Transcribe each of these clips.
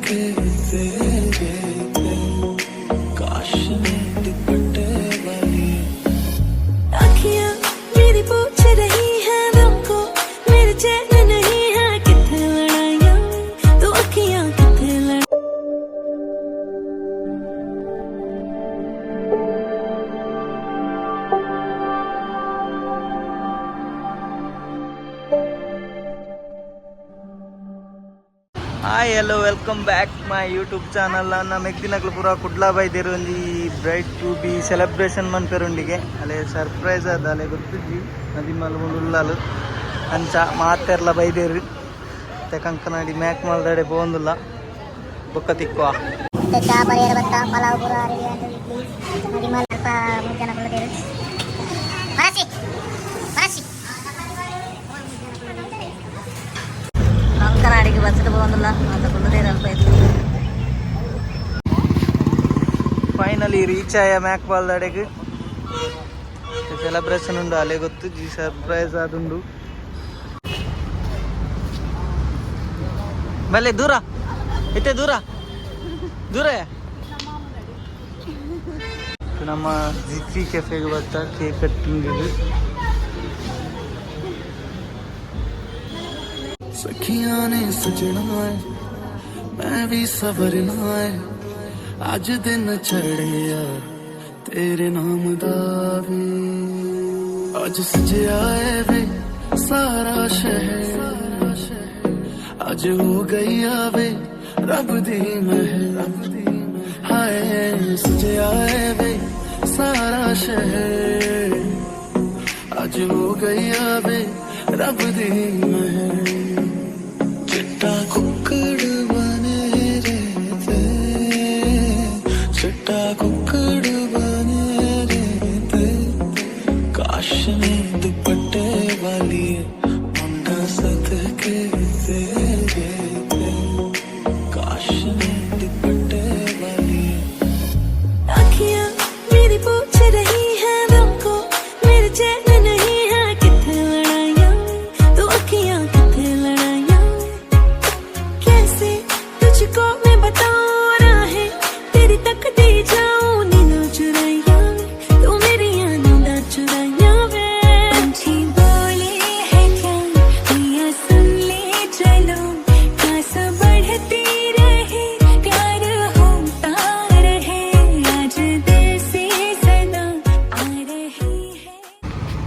सदके तेरे ते काशनी दुपट्टे वाली। अखियां मेरी पूछ रही है तुमको, मेरे चैन नहीं है। किथे लड़ाइयां तू अखियां किथे लड़ Hi, hello, welcome back my YouTube channel. ನನ್ನ ಮೆಗ್ದಿನಕ್ಲು ಪೂರ ಕುಡ್ಲ ಬೈದೇರು. ಒಂಜಿ ಬ್ರೈಡ್ ಟು ಬಿ ಸೆಲೆಬ್ರೇಷನ್ ಮನ್ಪೆರುಂಡಿಗೆ. ಅಲೆ ಸರ್ಪ್ರೈಸ್ ಅದ, ಅಲೆ ಗೊತ್ತಿಜ್ಜಿ. ಮದಿಮಲ್ ಉಳ್ಳಾಲು ಅಂಚ ಮಾತೆರ್ಲ ಬೈದೇರು. ಮತ್ತೆ ಕಂಕನಾಡಿ ಮ್ಯಾಕ್ ಮಾಲ್ದಡೆ ಪೋಂದುಲ್ಲ, ಬೊಕ್ಕ ತಿಕ್ಕುವ. ಮತ್ತೆ ಚಾ ಪರಿಹಾರ ಭತ್ತ ಪಲಾವ್ ಪೂರ ರೆಡಿ ಆಯ್ತು. ಇಡ್ಲಿ ಮದಿಮಲ್ ಅಲ್ಪ ಮೂರು ಜನ ಕುಳ್ಳುತ್ತೇವೆ. ಮನಸ್ಸಿ ಮನಸ್ಸಿ. ಕಂಕನಾಡಿಗೆ ಬಸ್ಸು ಬಂದಿಲ್ಲ ಅಂತ ಕುಳ್ಳುದೇರು ಅಲ್ಪ ಇತ್ತು. ಫೈನಲಿ ರೀಚ್ ಆಯ ಮ್ಯಾಕ್ ಮಾಲ್ದಡೆಗೆ. ಸೆಲೆಬ್ರೇಷನ್ ಉಂಡು, ಅಲೆ ಗೊತ್ತಿಜ್ಜಿ, ಸರ್ಪ್ರೈಸ್ ಆದುಂಡು. ಬಲೆ ದೂರ ಇತ್ತೆ, ದೂರ ದೂರ. ನಮ್ಮ ಜಿಕ್ರಿ ಕೆಫೆಗೆ ಬರ್ತಾ ಕೇಕ್ ಕಟ್ಟಿಂಗ್. ਸਖੀਆਂ ਨੇ ਸਜਣਾ ਹੈ, ਮੈਂ ਵੀ ਸਵਰਨਾ ਹੈ। ਅੱਜ ਦਿਨ ਚੜਿਆ ਤੇਰੇ ਨਾਮ ਦਾ ਵੀ। ਅੱਜ ਸਜਿਆ ਏ ਵੇ ਸਾਰਾ ਸ਼ਹਿਰ, ਅੱਜ ਹੋ ਗਈ ਆਵੇ ਰੱਬ ਦੀ ਮਹਿਰ। ਹਾਏ, ਸਜਿਆ ਏ ਵੇ ਸਾਰਾ ਸ਼ਹਿਰ, ਅੱਜ ਹੋ ਗਈ ਆਵੇ ਰੱਬ ਦੀ ਮਹਿਰ। ਚਿੱਟਾ ਕੁੱਕੜ ਬਨੇ ਤੇ, ਚਿੱਟਾ ਕੁੱਕੜ ਬਨੇ ਤੇ, ਕਾਸ਼ਨੀ ਦੁਪੱਟੇ ਵਾਲੀ, ਮੁੰਡਾ ਸਦਕੇ ਤੇਰੇ ਤੇ, ਕਾਸ਼ਨੀ ਦੁਪੱਟੇ ਵਾਲੀ। अखियां मेरी पूछ रही है तुमको, मेरे चैन नहीं है। किथे लड़ाइयां तू अखियां किथे लड़ाइयां। कैसे तुझको मैं बताऊं, राहें तेरी तकती जाऊं। नींदा चुराइयां तू मेरी नींदा चुराइयां वे। पंछी बोले है क्या पिया सुन ले, चलो प्यास बढ़ती रहे, प्यार होता रहे। आज दिल से सदा आ रही है।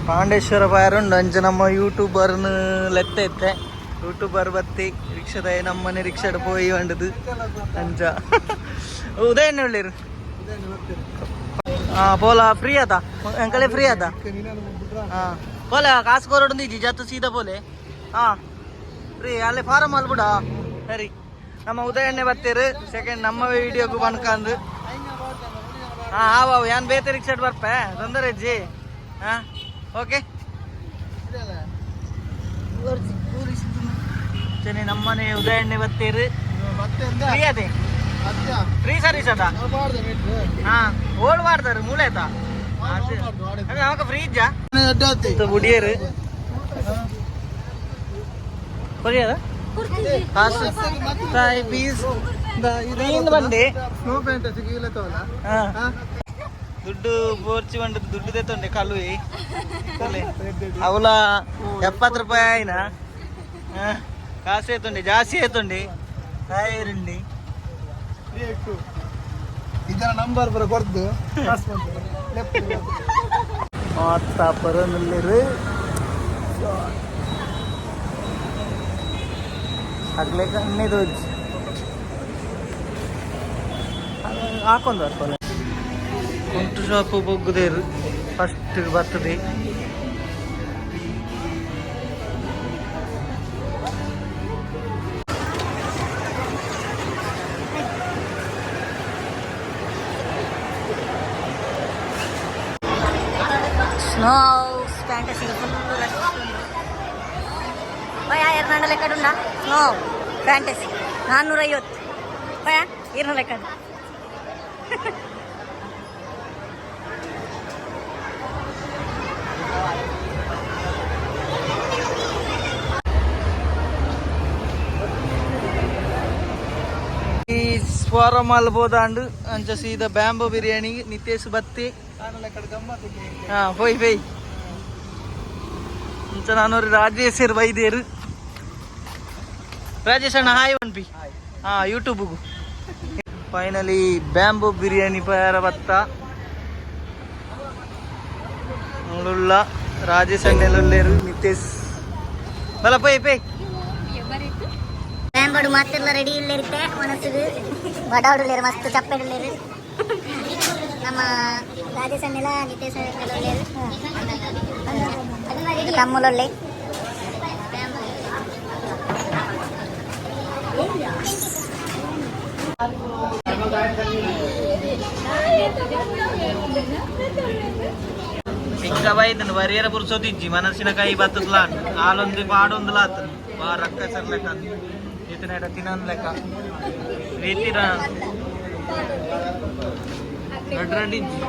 ಪಾಂಡೇಶ್ವರ ಬಾರುಂಡು. ಅಂಚ ನಮ್ಮ ಯೂಟ್ಯೂಬರ್ನ ಲೆತ್ತ ಇತ್ತೆ. ಯೂಟ್ಯೂಬರ್ ಬತ್ತಿ ರಿಕ್ಷಾದ ನಮ್ಮನೆ ರಿಕ್ಷಾಡ್ ಪೋಯಿ ಬಂಡದು. ಅಂಚ ಉದಯಣ್ಣ ಉಳ್ಳೇರು. ಹಾ, ಪೋಲ ಫ್ರೀ ಆತ, ಅಂಕಲೆ ಫ್ರೀ ಆತ. ಹಾ, ಪೋಲೆ ಕಾಸು ಕೊರಡು ಇಜ್ಜಿ ಜಾತು ಸೀದಾ ಪೋಲೆ. ಹಾ, ಫ್ರೀ ಅಲ್ಲೇ ಫಾರಮ್ ಅಲ್ಬಿಡ. ಸರಿ, ನಮ್ಮ ಉದಯಣ್ಣೆ ಬತ್ತೀರು ಸೆಕೆಂಡ್ ನಮ್ಮ ವಿಡಿಯೋಗೂ ಬಣ್ಕಂದು. ಹಾ, ಆವು ಯಾನ್ ಬೇತೆ ರಿಕ್ಷಾಡ್ ಬರ್ಪೆ, ತೊಂದರೆ ಇಜ್ಜಿ. ಹಾ, ಓಕೆ. ಸರಿ, ನಮ್ಮನೆ ಉದಯಣ್ಣೆ ಬತ್ತೀರು. ಫ್ರೀ ಅದೇ, ಫ್ರೀ ಸರ್ವಿಸ್ ಅದ. ಹಾ, ಓಡ್ ಮಾಡ್ತಾರೆ ಮೂಲೆ ಆಯ್ತಾ? ಅದೇ ನಮಕ ಫ್ರೀ ಇಜ್ಜಾ ಬುಡಿಯರು ಕೊರಿಯದ ಕಾಸು ಪೀಸ್ ಬಂಡೆ. ಹಾ. ದುಡ್ಡು ಬೋರ್ಚಿ ಬಂಡ, ದುಡ್ಡು ತೆತ್ತೊಂಡೆ ಕಲುವೆ ಅವಲ 70 ರೂಪಾಯಿ ಆಯ್ನ. ಕಾಸು ಏತುಂಡೆ, ಜಾಸ್ತಿ ಏತುಂಡೆ ರಂಡಿ. ಇದರ ನಂಬರ್ ಬರ ಕೊರ್ದು. ಮಾತಾ ಬರೋನುಲ್ಲೆರ್. ಅಗ್ಲೆ ಕಣ್ಣೆ ತೋಜಿ ಹಾಕೊಂದು ಬರ್ಪಲ್ಲ. ಕುಂಟು ಶಾಪ್ ಬೊಗ್ಗುದೇರು ಫಸ್ಟ್ ಬರ್ತದೆ. ಸ್ನೋ ಫ್ಯಾಂಟಸಿ ಫುಲ್ ರಶ್ ಉಂಟು. ಪಯ ಎರನಾಂಡ ಲೆಕ್ಕಡುಂಡ. ಸ್ನೋ ಫ್ಯಾಂಟಸಿ 450 ಪಯ ಇರ್ನ ಲೆಕ್ಕಡು. ಈ ಫಾರಮ್ ಬೋದಾಂಡು ಅಂಚ ಸೀದಾ ಬ್ಯಾಂಬೋ ಬಿರಿಯಾನಿ ನಿತೇಶ್ ಬತ್ತಿ. ಹಾ, ಪೋಯ್ ಪೋಯ್. ಅಂಚ ನಾನು ರಾಜೇಶ್ ಬೈದೇರು. ರಾಜೇಶ್ ಅಣ್ಣ, ಹಾಯ್ ಪನ್ಪಿ. ಹಾ, ಯೂಟ್ಯೂಬ್ಗು. ಫೈನಲಿ ಬ್ಯಾಂಬೋ ಬಿರಿಯಾನಿ ಪಯಾರ ಬತ್ತ. ಮುಳುಳ್ಳ ರಾಜೇಶ್ ಅಣ್ಣೆಲ್ಲುಲ್ಲೇರು. ನಿತೇಶ್ ಬಲ, ಪೋಯ್ ಪೋಯ್. ಬ್ಯಾಂಬೋಡು ಮಾತೆಲ್ಲ ರೆಡಿ ಇಲ್ಲಿರುತ್ತೆ. ಮನಸ್ಸಿಗೆ ಬಡಾವುಡುಲ್ಲೇರು, ಮಸ್ತ್ ಚಪ್ಪೆಡುಲ್ಲೇರು. ನಮ್ಮ ರಾಜೇಶ್ ಅಣ್ಣೆಲ್ಲ, ನಿತೇಶ್ ಅಣ್ಣೆಲ್ಲ ಉಲ್ಲೇರು. ತಮ್ಮುಲೊಳ್ಳೆ. ಚಿಕ್ಕ ಬೈದನು ಬರಿಯರ ಪುರ್ಸೊತಿಜ್ಜಿ. ಮನಸ್ಸಿನ ಕೈ ಬತ್ತದ್ಲಾ, ಆಲೊಂದು ಪಾಡೊಂದು ಲಾತನು ಬಾ ರಕ್ಕ ಸರ್ ಲೆಕ್ಕ ಇತನೇಟ ತಿನ್ನನ್ ಲೆಕ್ಕ ರೀತಿರ ರಡ್ ರಡ್ ಇಜ್ಜಿ.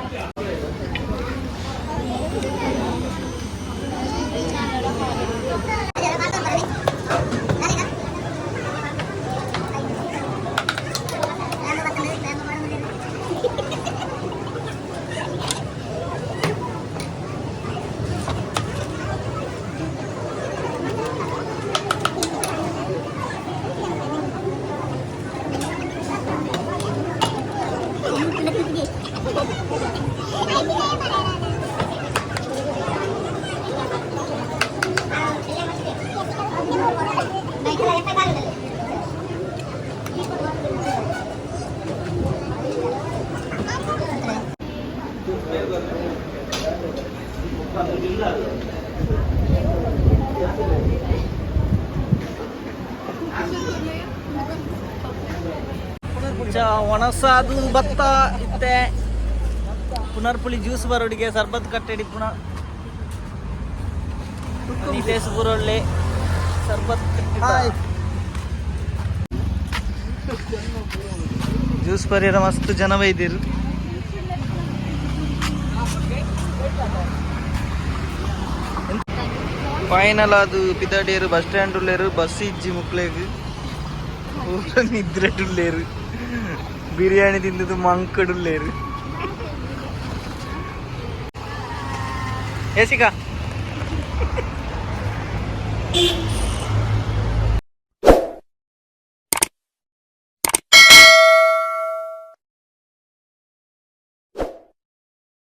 ಒಣಸಾದು ಭತ್ತ ಇತ್ತೆ. ಪುನರ್ಪುಳಿ ಜ್ಯೂಸ್ ಬರೋಡಿಗೆ ಸರ್ಬತ್ ಕಟ್ಟೆಡಿ ಪುನಃ ನಿತೇಶ್ ಪುರೊಳ್ಳೆ ಸರ್ಬತ್. ಜ್ಯೂಸ್ ಪರಿಯರ ಮಸ್ತ್ ಜನ ಬೈದಿರು. ಫೈನಲ್ ಅದು ಪಿದಡೇರು ಬಸ್ ಸ್ಟ್ಯಾಂಡ್ ಉಲ್ಲೇರು. ಬಸ್ ಇಜ್ಜಿ ಮುಕ್ಲೆಗ್. ಪೂರ ನಿದ್ರೆಡುಲ್ಲೇರು. ಬಿರಿಯಾನಿ ತಿಂದದ್ದು ಮಂಕಡುಲ್ಲೇರು. ಏಸಿಕಾ.